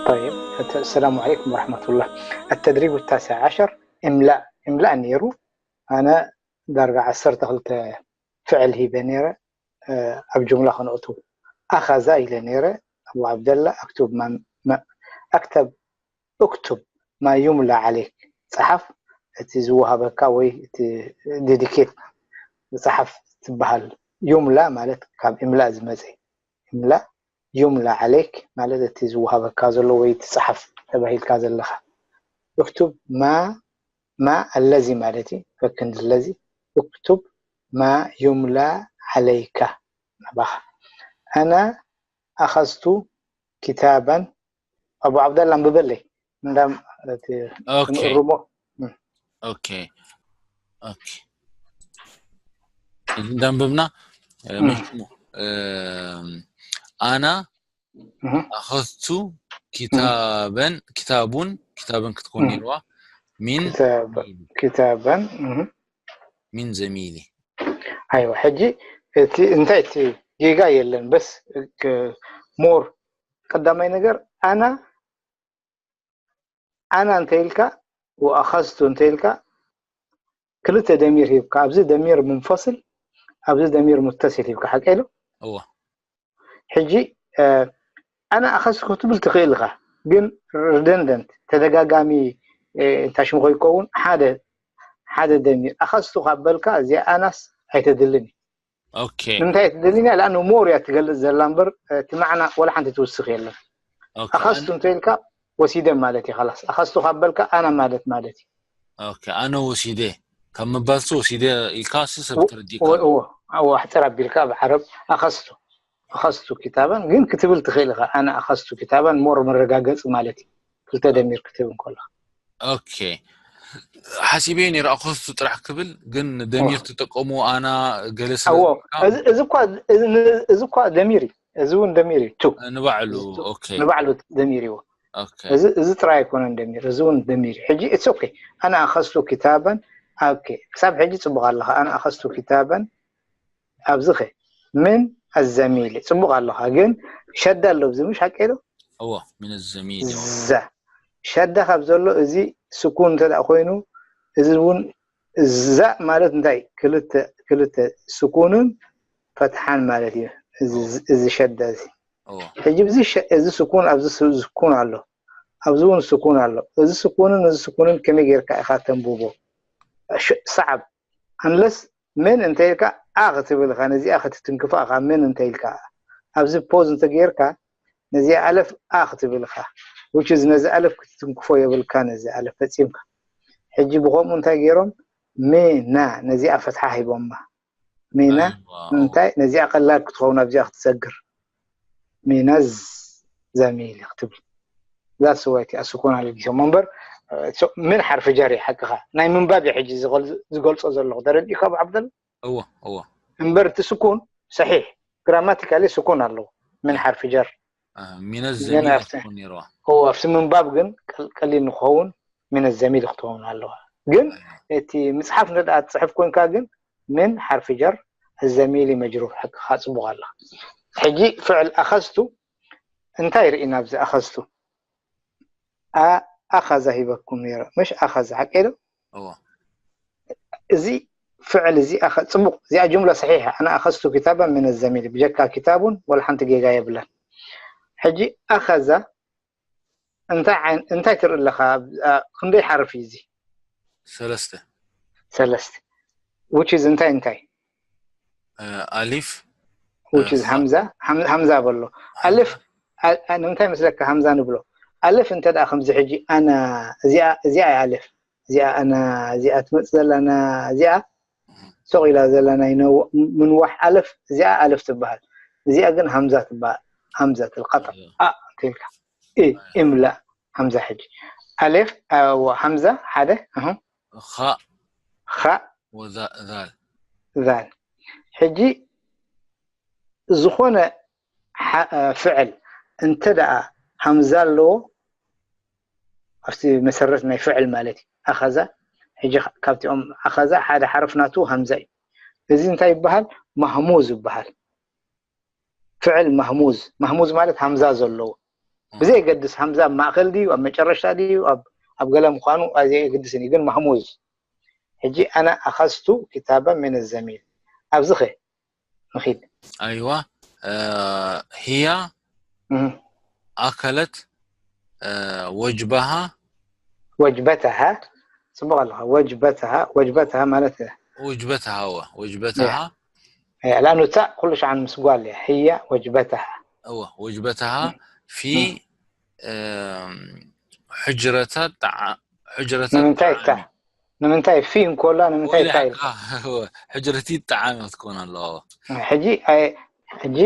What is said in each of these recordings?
طيب، السلام عليكم ورحمة الله. التدريب التاسع عشر، إملاء. إملاء نيرو. أنا درجة عشر تخلت فعل هي بنيرة. ኣብ ጁምላ ከነእቱ። ኣኸዛ ኢለ ነይረ። ኣቡ ዓብደላ፣ ኣክቱብ ማ፣ ማ፣ ኣክተብ፣ እክቱብ ማ ዩምላ ዓለይክ፣ ጸሓፍ፣ እቲ ዝወሃበካ ወይ እቲ ዴዲኬት ጸሓፍ ትበሃል። ዩምላ ማለት ካብ እምላእ ዝመጸ። እምላእ፣ ዩምላ ዓለይክ ማለት እቲ ዝወሃበካ ዘሎ ወይ እቲ ጸሓፍ ተባሂልካ ዘለኻ። እክቱብ ማ፣ ማ ኣለዚ ማለት እዩ። ፈክንድ ለዚ። እክቱብ ማ ዩምላ ዓለይካ ናባኻ። ኣና ኣኸዝቱ ኪታበን። ኣቡ ዓብደላ፣ ኣንብበለይ። እንዳም እቲ ኦኬ ክንእርሞ። ኦኬ ኦኬ። እዚ እንዳንበብና፣ እ፣ እም። መሽሙ፣ እ፣ ኣና እህ። ኣኸዝቱ ኪታበን፣ ኪታቡን፣ ኪታበን ክትኮን እህ። ነይርዋ። ሚን ኪታበ-፣ ኪታበን። እህ። ሚን ዘሚሊ። ኣይዋ፣ ሕጂ እቲ እንታይ፣ እቲ ጌጋ የለን። በስ ክ-፣ ሞር ቀዳማይ ነገር ኣና፣ ኣና እንተ ኢልካ ወኣኸዝቱ እንተ ኢልካ ክልተ ደሚር ሂብካ፣ ኣብዚ ደሚር ሙንፈስል፣ ኣብዚ ደሚር ሙተሲል ሂብካ፣ ሓቀ ኢሉ። እዎ። ሕጂ፣ እ፣ ኣና ኣኸዝቱ ክትብል ትኽእል ኢኻ፣ ግን ሪደንደንት፣ ተደጋጋሚ፣ እ፣ እንታይ ሽሙ ከይከውን፣ ሓደ፣ ሓደ ደሚር ኣኸዝቱ ካብ በልካ፣ እዚኣ ኣናስ ኣይተድልን እዩ። ኦኬ። ንምንታይ ኣይትደልን እያ? ለኣኑ ሞር እያ ትገልጽ ዘላ እምበር፣ እ፣ እቲ ማዕና ወላ ሓንቲ ትውስኽ የለን። ኦኬ። ኣኸዝቱ እንተ ኢልካ ወሲደ ማለት እዩ። ኻላስ ኣኸዝቱ ካብ በልካ ኣና ማለት ማለት እዩ። ኦኬ። ኣነ ወሲደ ካብ ምባልሲ ወሲደ ኢልካ ሲ ሰብ ወ-፣ ተረዲእካ ወ-፣ ኣሎ። ወ-፣ ወ-፣ ኣሕተር ኣቢልካ ብዓረብ ኣኸዝቱ፣ ኣኸዝቱ ኪታበን ግን ክትብል ትኽእል ኢኻ። ኣነ ኣኸዝቱ ኪታበን ሞር መረጋገጺ ማለት እዩ። ክልተ ደሚር ክትብል እንከሎ። ኦኬ። ሓሲበ ነይረ ኣኸዝቱ ጥራሕ ክብል፣ ግን ደሚር እዎ። ትጠቀሙ ኣና ገለ ስለ እዎ፣ ዝበልካ እዚ፣ እዚ እኳ፣ እዚ ን-፣ እዚ እኳ ደሚር እዩ። እዚ እውን ደሚር እዩ። ቱ። ንባዕሉ። እዚ ቱ ኦኬ ንባዕሉ ደሚር እዩ። ኦኬ እዚ፣ እዚ ጥራይ ኣይኮነን ደሚር፣ እዚ እውን ደሚር እዩ። ሕጂ it's okay። ኣና ኣኸዝቱ ኪታበን፣ ኦኬ። ክሳብ ሕጂ ጽቡቕ ኣለኻ። ኣና ኣኸዝቱ ኪታበን ኣብዚ ኸ ምን ኣዘሚሊ ጽቡቕ ኣለኻ። ግን ሸዳ ኣሎ ኣብዚ፣ ምሽ ሓቂ ዶ? እዎ። ምን ዘሚሊ። እዎ። ዛ። ሸዳ ካብ ዘሎ እዚ ስኩን እንተ ደኣ ኮይኑ፣ እዚ እውን ዛእ ማለት እንታይ? ክልተ፣ ክልተ ስኩንን ፈትሓን ማለት እዩ። እዚ፣ እዎ። እዚ ሸዳ እዚ። እዎ። ሕጂ እዚ ሸ-፣ እዚ ስኩን ኣብዚ ስ-፣ ስኩን ኣሎ። ኣብዚ እውን ስኩን ኣሎ። እዚ ስኩንን እዚ ስኩንን ከመይ ጌርካ ኢኻ ተንብቦ? ሽ-፣ ሰዓብ። ኣንለስ ምን እንተ ኢልካ ኣ ክትብል ኢኻ፣ ነዚኣ ክትትንክፋ ኢኻ። ምን እንተ ኢልካ ኣብዚ ፖዝ እንተ ጌርካ ነዚኣ ኣለፍ ኣ ክትብል ኢኻ። Which is ነዚ ኣለፍ ክትትንክፎ የብልካ፣ ነዚ ኣለፍ ፈጺምካ። ሕጂ ብኸምኡ እንታይ ገይሮም? ሜና፣ ነዚኣ ፈትሓ ሂቦማ። ሜና ኣይዋ። እንታይ? ነዚኣ ቀላል ክትኸውን ኣብዚኣ ክትሰግር። ሜና ዝ-፣ ዘሚል ክትብል። ዛስ ዋይ እቲኣ ስኩን ኣለጊሶም እምበር፣ እ፣ ሶ-፣ ምን ሓርፊ ጀር እዩ ሓቅኻ። ናይ ምንባብ እዩ ሕጂ ዝቐል-፣ ዝገልጾ ዘለኹ። ተረዲእካ ኣቡ ዓብደል? እዎ፣ እዎ። እምበር እቲ ስኩን ሰሒሕ፣ ግራማቲካሊ ስኩን ኣለዎ። ምን ሓርፊ ጀር። አ፣ ሚነ ግን ዘሚል ኣብቲ፣ ክትኮን ነይርዋ። እዎ፣ ኣብቲ ምንባብ ግን ቀል-፣ ቀሊል ንክኸውን ሚነ ዘሚል ክትኸውን ኣለዋ። ግን ኣይዋ። እቲ ምጽሓፍ እንተ ደኣ ትጽሕፍ ኮንካ ግን ምን ሓርፊ ጀር፣ ዘሚል መጅሩር፣ ሓቅኻ ጽቡቕ ኣለኻ። ሕጂ ፍዕል ኣኸዝቱ እንታይ ርኢና ኣብዚ ኣኸዝቱ? ኣ-፣ ኣኸዘ ሂበኩም ነይረ። ምሽ ኣኸዘ፣ ሓቂ ዶ? እዎ። እዚ ፍዕል እዚ ኣኸ-፣ ጽቡቕ፣ እዚኣ ጁምላ ሰሒሓ። ኣና ኣኸዝቱ ኪታበን ምን ዘሚል፣ ብጀካ ኪታቡን ወላ ሓንቲ ጌጋ የብላን። ሕጂ ኣኸዘ እንታይ ዓይን-፣ እንታይ ትርኢ ኣለኻ? ኣብ-፣ ኣ-፣ ክንደይ ሓርፍ እዩ እዚ? ሰለስተ። ሰለስተ። Which is እንታይ እንታይ? እ፣ ኣሊፍ፣ Which is እ፣ ሃምዛ፣ ሃም-፣ ሃምዛ በሎ። ኣልፍ፣ ኣ-፣ ኣ-፣ ንምንታይ መስለካ ሃምዛ ንብሎ? ኣልፍ እንተ ደኣ ከምዚ ሕጂ ኣና፣ እዚኣ፣ እዚኣ እያ ኣልፍ። እዚኣ ኣና፣ እዚኣ ትመጽእ ዘላ ኣና፣ እዚኣ ሶቕ ኢላ ዘላ ናይ ነው-፣ ምንዋሕ ኣልፍ፣ እዚኣ ኣልፍ ትበሃል። እዚኣ ግን ሃምዛ ትበሃል። ሃምዘት ልቀጥዕ። እዮ። ኣ፣ እንተ ኢልካ። ኢ፣ እምላ፣ ሃምዛ ሕጂ። ኣሌፍ፣ ኣዎ፣ ሃምዛ፣ ሓደ፣ ኣሁ። ኻእ ኻእ፣ ወዛ-፣ ዛል። ዛል። ሕጂ ዝኾነ ሓ-፣ እ፣ ፍዕል እንተ ደኣ ሃምዛ ኣለዎ፣ ኣብቲ መሰረት ናይ ፍዕል ማለት እዩ። ኣኸዛ፣ ሕጂ ካብቲኦም ኣኸዛ ሓደ ሓረፍ ናቱ ሃምዛ እዩ። እዚ እንታይ ይበሃል? ማህሙዝ ይበሃል። ፍዕል ማህሙዝ። ማህሙዝ ማለት ሃምዛ ዘለዎ። ብዘየገድስ ሃምዛ ኣብ ማእኸል ድዩ ኣብ መጨረሻ ድዩ ኣብ ኣብ ገለ ምዃኑ ኣዘየገድስን እዩ ግን ማህሙዝ ሕጂ ኣና ኣኸዝቱ ክታበ ምን ዘሚል ኣብዚ ኸ ንኺድ ኣይዋ እ፣ ህያ ኣከለት እ፣ ወጅበሃ ወጅበተሃ ፅቡቅ ኣለኻ ወጅበተሃ ወጅበተሃ ማለት ወጅበተሃ ወ ወጅበተሃ ላኑ ታእ ኩሉ ሸዓን ምስ ጓል እያ ህያ ወጅበተሃ እወ ወጅበተሃ ፊ እ፣ ሕጅረተ ጣዓ- ሕጅረተ ንምንታይ ጣዓሚ። እታ ንምንታይ ፊ እንኮላ ንምንታይ ወይለ እታ ሓቅኻ፣ እወ፣ ሕጅረቲ ጣዓሚ ክትኮን ኣለዎ። ሕጂ ኣይ- ሕጂ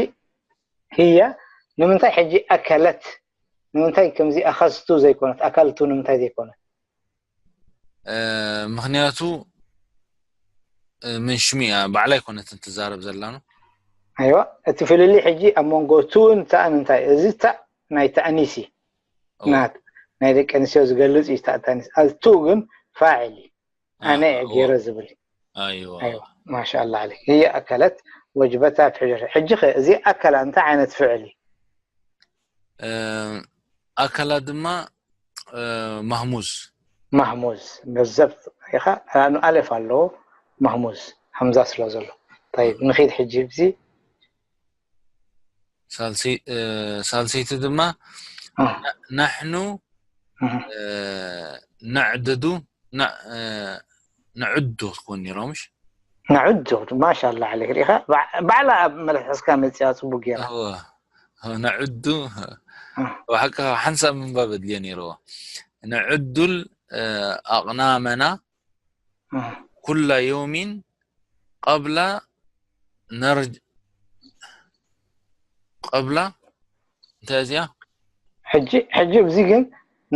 ህያ ንምንታይ ሕጂ ኣከለት ንምንታይ ከምዚ ኣኸዝቱ ዘይኮነት ኣካልቱ ንምንታይ ዘይኮነት እ፣ ምኽንያቱ እ፣ ምን ሽሙ እያ ባዕላ ኣይኮነትን ትዛረብ ዘላ ነው። ኣይዋ እቲ ፍልልይ ሕጂ ኣብ መንጎ ቱን ታእን እንታይ እዚ ታእ ናይ ተእኒስ እዩ እወ፣ ናት ናይ ደቂ ኣንስትዮ ዝገልፅ እዩ ታእ ተእኒስ ኣቲ ግን ፋዕል እዩ ኣነ እወ፣ ገይረ ዝብል እዩ ኣይዋ። ኣይዋ ማሻላ ዓለይክ ህየ ኣከለት ወጅበታ ፍሕጀር ሕጂ ኸ እዚ ኣከላ እንታይ ዓይነት ፍዕል እዩ እ፣ ኣከላ ድማ እ፣ ማህሙዝ ማህሙዝ መዘብ ኢኻ ኣኑ ኣሌፍ ኣለዎ ማህሙዝ ሃምዛ ስለ ዘሎ طيب ንኺድ ሕጂ ብዚ ሳልሰይ- እ፣ ሳልሰይቲ ድማ እ፣ ና- ናሕኑ እህ። እ፣ ነዕድዱ ና- እ፣ ነዕዱ ክትኮን ነይሮምሽ ነዕዱ ማሻላ ዓለይክ ሪኢኻ ባዕ- ባዕላ ኣብ መልሕስካ መፅያ ፅቡቅ ገይራ እወ፣ ነዕዱ ብሓቂ ሓንሳብ ምንባብ ኣድልዮ ነይርዎ። ነዕዱል እ፣ ኣቕናመና እህ። ኩላ ዮሚን ቀብላ ነርጅ ቀብላ እንታይ እዚኣ ሕጂ ሕጂ ኣብዚ ግን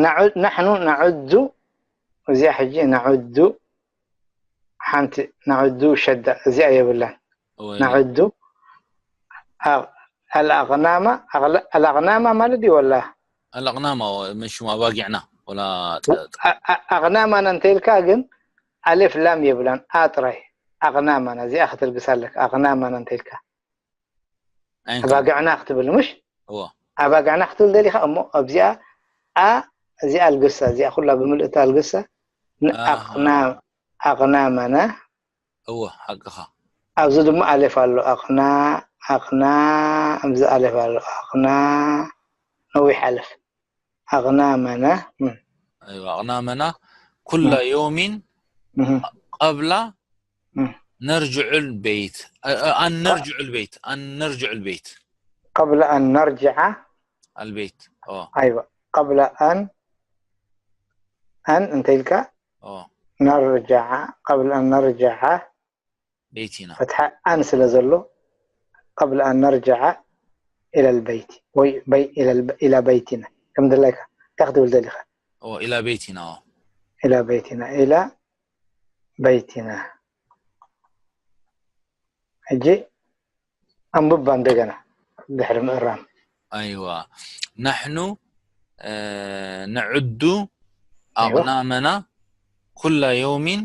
ናዑ- ናሕኑ ናዑዱ እዚኣ ሕጂ ናዑዱ ሓንቲ ናዑዱ ሸዳ እዚኣ የብላን ወይ ናዑዱ ኣ- ኣልኣቕናማ ኣቕለ- ኣልኣቕናማ ማለት ድዩ ወላ ኣልኣቕናማ መሽሙ ኣባጊዕና ወላ ኣ- ኣ- ኣቕናማና እንተኢልካ ግን ኣሌፍ ላም የብላን ኣ ጥራይ ኣቕናማና እዚኣ ክትልግሳ ኣለካ ኣቕናማና እንተኢልካ ኣይንካ ኣባግዕና ክትብል ምሽ እዎ ኣባግዕና ክትብል ደሊኻ እሞ ኣብዚኣ ኣ እዚኣ ኣልግሳ እዚኣ ኩላ ብምልእታ ኣልግሳ ኣሃ። ኣቕናመና እዎ ሓቅኻ ኣብዚ ድማ ኣሌፍ ኣሎ ኣቕና ኣቕና ኣብዚ ኣሌፍ ኣሎ ኣቕና ነዊሕ ኣለፍ ኣቕናመና እም፣ ኣይዋ ኣቕናመና ኩላ ዮሚን እም። ቀብላ እም። ነርጅዑል ቤት እ፣ እ፣ ኣን ነርጅዑል ቤት ኣን ነርጅዑል ቤት قبل أن نرجع ኣልቤት ኦ أيوة قبل أن أن أنت إلك ኦ نرجع قبل أن نرجع ቤቲና فتحة أن سلزلو قبل أن نرجع إلى البيت وي بي إلى الب... إلى بيتنا كم دلك تاخذ ولد لك ኦ ኢላ ቤቲና ኦ إلى بيتنا إلى بيتنا ሕጂ ኣንብባ እንደገና ድሕሪ ምእራም ኣይዋ ናሕኑ እ፣ ነዕዱ ኣይዋ። ኣቕናመና ኩላ ዮሚን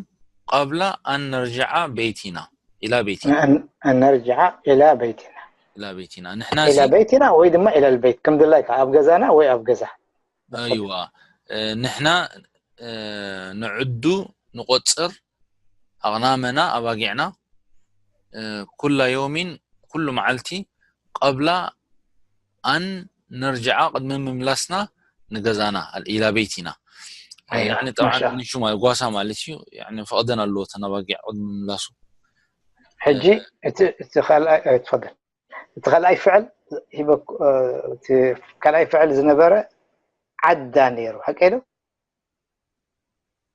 ቀብላ ኣን ነርጅዓ ቤቲና ኢላ ቤቲና أن أن نرجع إلى بيتنا ኢላ ቤቲና ንሕና إلى ሲ- بيتنا ወይ ድማ إلى البيت ከም ድላይካ ኣብ ገዛና ወይ ኣብ ገዛ ኣይዋ እ፣ ንሕና እ፣ ንዕዱ ንቆፅር ኣቕናመና ኣባጊዕና እ፣ ኩላ ዮሚን ኩሉ መዓልቲ ቀብላ ኣን ነርጅዓ ቅድሚ ምምላስና ንገዛና ኢላ ቤቲና ኣይዋ፣ ያኒ ጠብዓን ማሻ። ንሹ ማለት ጓሳ ማለት እዩ ያኒ ፈቕደን ኣለዎ ተን ኣባጊዕ ቅድሚ ምምላሱ ሕጂ እቲ እቲ ካልኣይ እ፣ ትፈደል እቲ ካልኣይ ፍዕል ሂበኩ እ፣ እቲ ካልኣይ ፍዕል ዝነበረ ዓዳ ነይሩ ሓቀ ዶ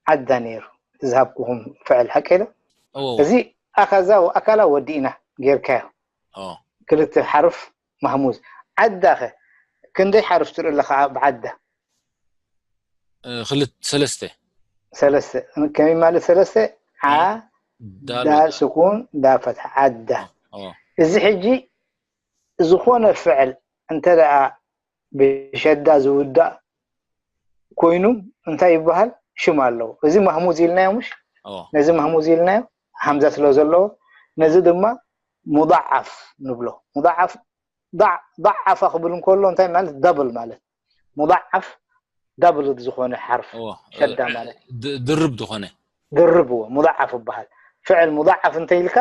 ዓዳ ነይሩ እቲ ዝሃብኩኹም ፍዕል ሓቀ ዶ ኦ እዚ ኣካዛ ኣካላ ወዲእና ጌርካዮ ኦ ክልተ ሓርፍ ማህሙዝ ዓዳኸ ክንደይ ሓርፍ ትርኢ ኣለኻ ብዓዳ እ፣ ክልተ ሰለስተ ሰለስተ ከመይ ማለት ሰለስተ ዓ ዳል ዳ ስኩን ዳ ፈትሓ ዓዳ ኦ እዚ ሕጂ ዝኾነ ፍዕል እንተ ደኣ ብሸዳ ዝውዳእ ኮይኑ እንታይ ይበሃል ሽም ኣለዎ እዚ ማህሙዝ ኢልናዮ ምሽ ኦ ነዚ ማህሙዝ ኢልናዮ ሃምዛ ስለ ዘለዎ ነዚ ድማ ሙضዓፍ ንብሎ ሙضዓፍ ضعف ክብል እንከሎ እንታይ ማለት ደብል ማለት ሙضዓፍ ዳብልድ ዝኾነ ሓርፍ እዎ፣ ሸዳ ማለት ድ- ድርብ ዝኾነ ድርብ እዎ ሙضዓፍ ይበሃል። ፍዕል ሙضዓፍ እንተ ኢልካ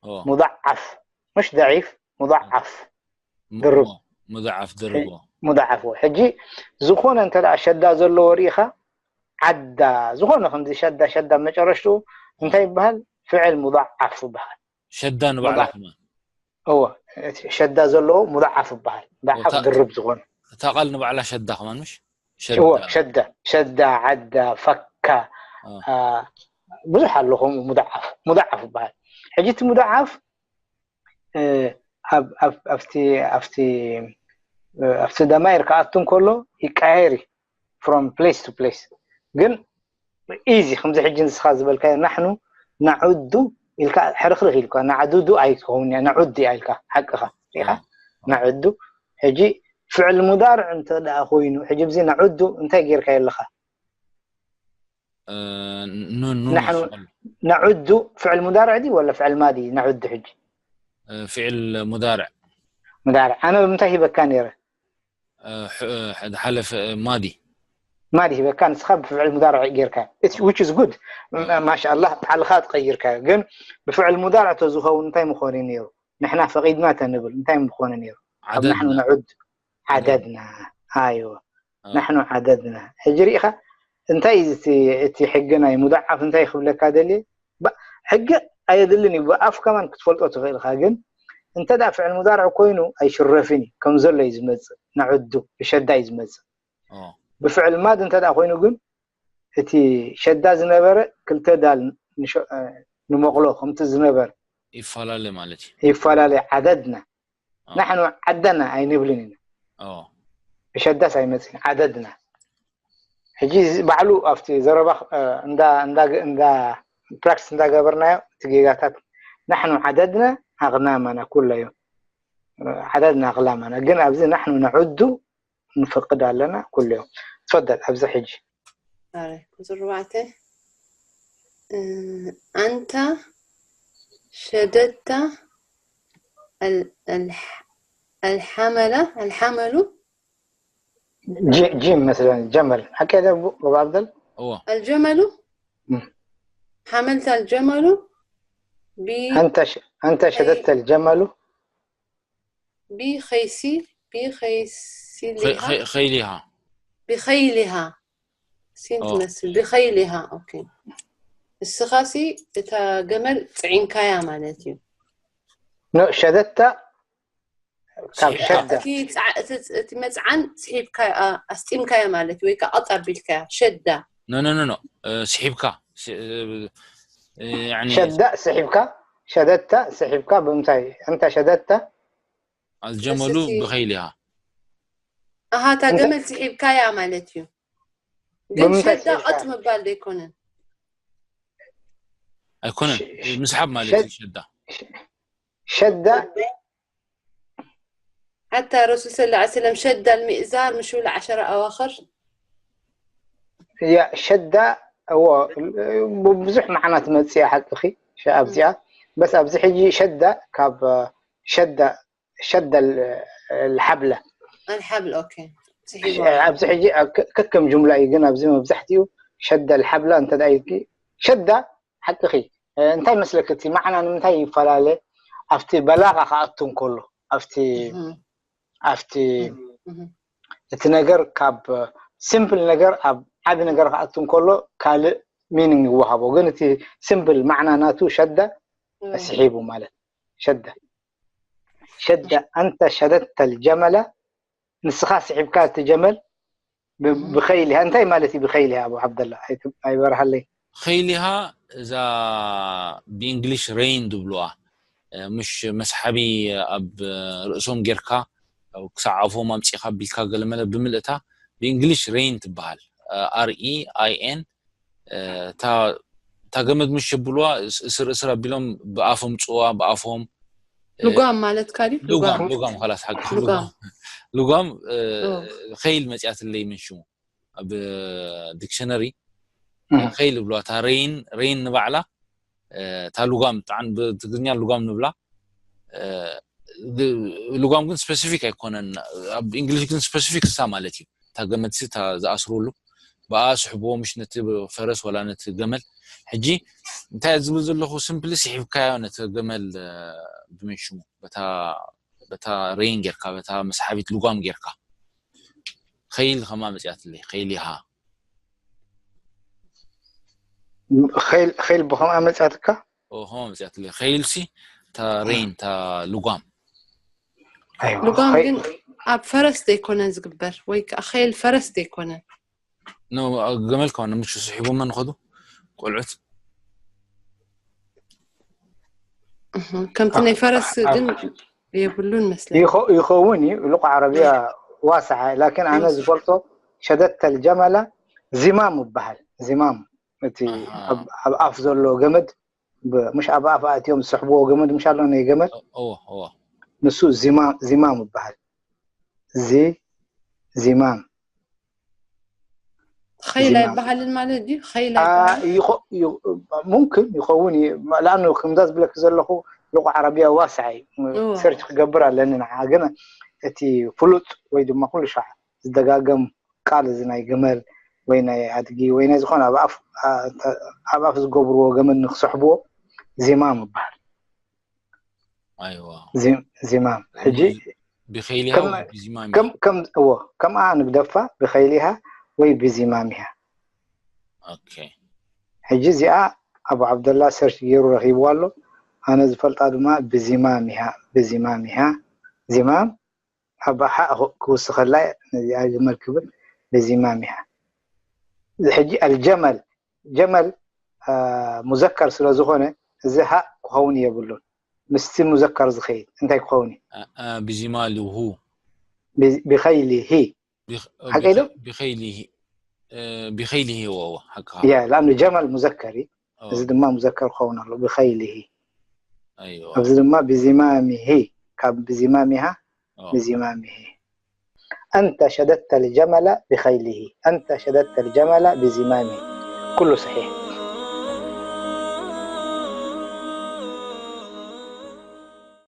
እዎ፣ ሙضዓፍ፣ مش ضعيف، ሙضዓፍ ም- ድርብ። እዎ፣ ሙضዓፍ ድርብ እዎ። ሙضዓፍ እዎ። ሕጂ ዝኾነ እንተ ደኣ ሸዳ ዘለዎ ርኢኻ ዓዳ ዝኾነ ከምዚ ሸዳ ሸዳ መጨረሽትኡ እንታይ ይበሃል? ፍዕል ሙضዓፍ ይበሃል። ሸዳ ንባዕላ ሙضዓፍ ከማን እዎ እቲ ሸዳ ዘለዎ ሙضዓፍ ይበሃል። ሙضዓፍ እታ- ድርብ ዝኾነ እታ ቃል ንባዕላ ሸዳ ከማን ምሽ እዎ ሸዳ ሸዳ ሸዳ ዓዳ ፈካ አ፣ አ፣ ብዙሕ ኣሎ ከምኡ ሙضዓፍ ሙضዓፍ ይበሃል። ሕጂ እቲ ሙضዓፍ እ፣ ኣብ ኣብ ኣብቲ ኣብቲ እ፣ ኣብቲ ደማይር ክኣቱ እንከሎ ይቀያየር እዩ from place to place ግን easy ከምዚ ሕጂ ንስኻ ዝበልካዮ ናሕኑ ናዑዱ ኢልካ ሕርኽርኽ ኢልካ ናዕዱዱ ኣይከውን እያ ናዑድ እያ ኢልካ ሓቅኻ ሪኻ አ፣ ናዑዱ ሕጂ ፍዕል ሙዳርዕ እንተ ደኣ ኮይኑ ሕጂ ብዚ ናዑዱ እንታይ ጌርካዮ ኣለኻ እ፣ ኑን ኑን ናሕኑ ይሽቀሉ ናዑዱ ፍዕል ሙዳርዕ ድዩ ወላ ፍዕል ማዲ ናዑዱ ሕጂ እ፣ ፍዕል ሙዳርዕ ሙዳርዕ ኣነ ብምንታይ ሂበካ ነይረ እ፣ ሕ- እ፣ ሓለፈ እ፣ ማዲ ማዲ ሂበካ ንስኻ ብፍዕል ሙዳርዕ ጌርካ It's- which is good ማሻኣላህ ባዕልኻ ትቀይርካዮ ግን ብፍዕል ሙዳርዕ ተዝኸውን እንታይ ምኾነ ነይሩ ንሕና ፈቒድና ተንብል እንታይ ምኾነ ነይሩ ኣብ ናሕኑ ዓደድና ነዑድ ዓደድና ኣይወ አ፣ ናሕኑ ዓደድና ሕጂ ርኢኻ እንታይ እዩ እቲ- እቲ ሕጊ ናይ ሙዳዓፍ እንታይ ክብለካ ደልየ ባ- ሕጊ ኣየድልን እዩ ብኣፍ ከማን ክትፈልጦ ትኽእል ኢኻ ግን እንተ ደኣ ፍዕል ሙዳርዕ ኮይኑ ኣይሽረፍን እዩ ከም ዘሎ እዩ ዝመፅእ ነዑዱ ብሸዳ እዩ ዝመፅእ ኦ፣ ብፍዕል ማድ እንተ ደኣ ኮይኑ ግን እቲ ሸዳ ዝነበረ ክልተ ዳል ንሸ- እ፣ ንመቕሎ ከምቲ ዝነበር ይፈላለ ማለት እዩ ይፈላለ ዓደድና ኦ፣ ናሕኑ ዓደና ኣይንብልን ኢና ኦ፣ ብሸዳስ ኣይመፅን ዓደድና ሕጂ እዚ ባዕሉ ኣብቲ ዘረባ እ፣ እንዳ እንዳ እንዳ ፕራክቲስ እንዳገበርናዮ እቲ ጌጋታት ናሕኑ ዓደድና ኣቕላማና ኩለዮ ዓደድና ኣቕላማና ግን ኣብዚ ናሕኑ ነዑዱ ንፈቅድ ኣለና ኩለዮ ትፈደል ኣብዚ ሕጂ ኣረ ቁፅሪ ኣርባዕተ እ፣ ኣንታ ሸደታ ኣል- ኣልሕ- ኣልሓመላ ኣልሓመሉ ጂ- ጂም መስለኒ ጀመል ሓቂ ደ ኣቡ ኣብደል እዎ ኣልጀመሉ እም። ሓመልታ ኣልጀመሉ ቢ أنت ش... أنت شددت الجمل ቢኸይሲ ቢኸይሲሊሃ ኸይሊሃ ብኸይሊሃ ሲን ኦ። ትመስል ብኸይሊሃ ኦኬ እስኻሲ እታ ገመል ፅዒንካያ ማለት እዩ ኖ ሸደታ ካብ ሸደ እቲ ፃዕ- እቲ- እቲ መፅዓን ስሒብካዮ ኣ- ኣስጢምካዮ ማለት እዩ ወይ ከዓ ቀጥ ኣቢልካዮ ሸዳ ኖ ኖ ኖ ኖ እ፣ ስሒብካ ስ- እ፣ እ፣ ያኒ ሸዳ ስሒብካ ሸደታ ስሒብካ ብምንታይ እንተ ሸደታ ኣልጀመሉ እስቲ- ብኸይሊሃ ኣሃ እታ እንተ- ገመል ስሒብካያ ማለት እዩ ግን ብምንታይ ሸዳ ስሒብካ? ቀጥ ምባል ዘይኮነን ኣይኮነን ሽ- ሽ- ምስሓብ ማለት ሸድ- እዩ ሸዳ ሸዳ حتى الرسول صلى الله عليه وسلم شد المئزر مش ولا عشرة أواخر ያ ሸዳ እዎ ብዙሕ መዓና ትመፅእ እያ ሓቅኺ ሸ- ኣብዚኣ በስ ኣብዚ ሕጂ ሸዳ ካብ ሸዳ ሸዳ ልሓብለ الحبل أوكي ኣብዚ ሕጂ ኣብ ከ- ከከም ጅምላ እዩ ግን ኣብዚ መብዛሕትኡ ሸዳ ልሓብላ እንተ ደኣ ኢልኪ ሸዳ ሓቅኺ እ፣ እንታይ መስለኪ እቲ መዓና ንምንታይ ይፈላለ ኣብቲ በላጋ ክኣቱ እንከሎ ኣብቲ مهم. ኣብቲ مهم. እቲ ነገር ካብ ሲምፕል ነገር ኣብ ዓቢ ነገር ክኣቱ እንከሎ ካልእ ሚኒንግ ይወሃቦ ግን እቲ ሲምፕል ማዕና ናቱ ሸዳ مهم. ስሒቡ ማለት ሸዳ ሸዳ ኣንተ ሸደተ ልጀመለ ንስኻ ስሒብካ እቲ ጀመል ብ- مهم. ብኸይሊሃ እንታይ ማለት እዩ ብኸይሊሃ ኣቡ ዓብደላ ኣይት- ኣይበርሃለይ ኸይሊሃ እዛ ብእንግሊሽ ሬን ዝብልዋ እ፣ ምሽ መስሓቢ ኣብ ርእሶም ጌርካ ክሳብ ኣፎም ኣምፂኻ ቢልካ ገለመለ ብምልእታ ብእንግሊሽ ሬን ትበሃል ኣር ኢ ኣይ ኤን እታ እታ ገመድ ምሽ የብልዋ ስ- ስር ስር ኣቢሎም ብኣፎም ፅዋ ብኣፎም እ፣ ልጓም ማለት ካዲ ልጓም ልጓም ኻላስ ሓቂ ልጓም ልጓም ልጓም እ፣ ኦ። ኸይል መፅያትለይ ምን ሽሙ ኣብ ዲክሽነሪ እህ። ኸይል ብልዋ እታ ሬን ሬን ንባዕላ እ፣ እታ ልጓም ጥዓን ብትግርኛ ልጓም ንብላ እ፣ ል- ልጓም ግን ስፔሲፊክ ኣይኮነን ኣብ እንግሊሽ ግን ስፔሲፊክ እሳ ማለት እዩ እታ ገመድ ሲ እታ ዝኣስርሉ ብኣ ስሕብዎ ምሽ ነቲ ፈረስ ወላ ነቲ ገመል። ሕጂ እንታይ ዝብል ዘለኹ simply ስሒብካዮ ነቲ ገመል ብመሽሙ በታ በታ ሬን ጌርካ በታ መስሓቢት ልጓም ጌርካ። ኸይል ከማ መጽያትለይ ኸይል ይሃ ኸይል ብኸምኣ መጽያትካ ኸማ መጽያትለይ ኸይል ሲ እታ ሬን እታ ልጓም ልጓም ግን ኣብ ፈረስ ዘይኮነን ዝግበር ወይ ከዓ ኸይል ፈረስ ዘይኮነን ገመል ከሆነ ምሽ ስሒቦም ንኸዱ ቆልዑት ከምቲ ናይ ፈረስ ግን የብሉን መስለ ይኸውን እዩ ልቁ ዓረብያ ዋስዓ ላኪን ኣነ ዝፈልጦ ሸደተ ልጀመለ ዚማም ይበሃል ዚማም እቲ ኣብ ኣፍ ዘሎ ገመድ ምሽ ኣብ ኣፍ ኣትዮም ዝስሕብዎ ገመድ ምሽ ኣሎ ናይ ገመድ ንሱ ዚማም ይበሃል እዚ ዚማም ኸይላ ይበሃልን ማለት እዩ ኸይላ ሙምክን ይኸውን እዩ ለኣኑ ከምዛ ዝብለክ ዘለኹ ልቁ ዓረብያ ዋስዓ እዩ ሰርች ክገብር ኣለኒ ንዓ ግን እቲ ፍሉጥ ወይ ድማ ኩሉ ሻዕ ዝደጋገም ቃል እዚ ናይ ግመል ወይ ናይ ኣድጊ ወይ ናይ ዝኾነ ኣብ ኣፍ ዝገብርዎ ገመድ ንክስሕብዎ ዚማም ይበሃል ኣይዋ ዚማም ሕጂ ብኸይሊ ከምኣ ንግደፋ ብኸይሊሃ ወይ ብዚማሚሃ ሕጂ እዚኣ ኣቡ ዓብደላ ሰርች ገይሩ ረኺብዋ ኣሎ ኣነ ዝፈልጣ ድማ ብዚማሚሃ ብዚማሚሃ ዚማም ኣብ ሓእ ክውስኸላ ነዚኣ ግመል ክብል ብዚማሚሃ ሕጂ ኣልጀመል ጀመል ሙዘከር ስለ ዝኾነ እዚ ሃእ ክኸውን የብሉን ምስቲ ሙዘከር ዝኸይድ እንታይ ክኸውን እዩ ብዚማልሁ ብኸይሊሂ ሓቀ ኢሉ ብኸይሊሂ ወዎ ሓቅኻ ያ ለኣኑ ጀመል ሙዘከር እዩ እዚ ድማ ሙዘከር ክኸውን ኣሎ ብኸይሊሂ ኣይዋ ኣብዚ ድማ ብዚማሚሂ ካብ ብዚማሚሃ ብዚማሚሂ أنت شددت الجمل بخيله أنت شددت الجمل بزمامه كله صحيح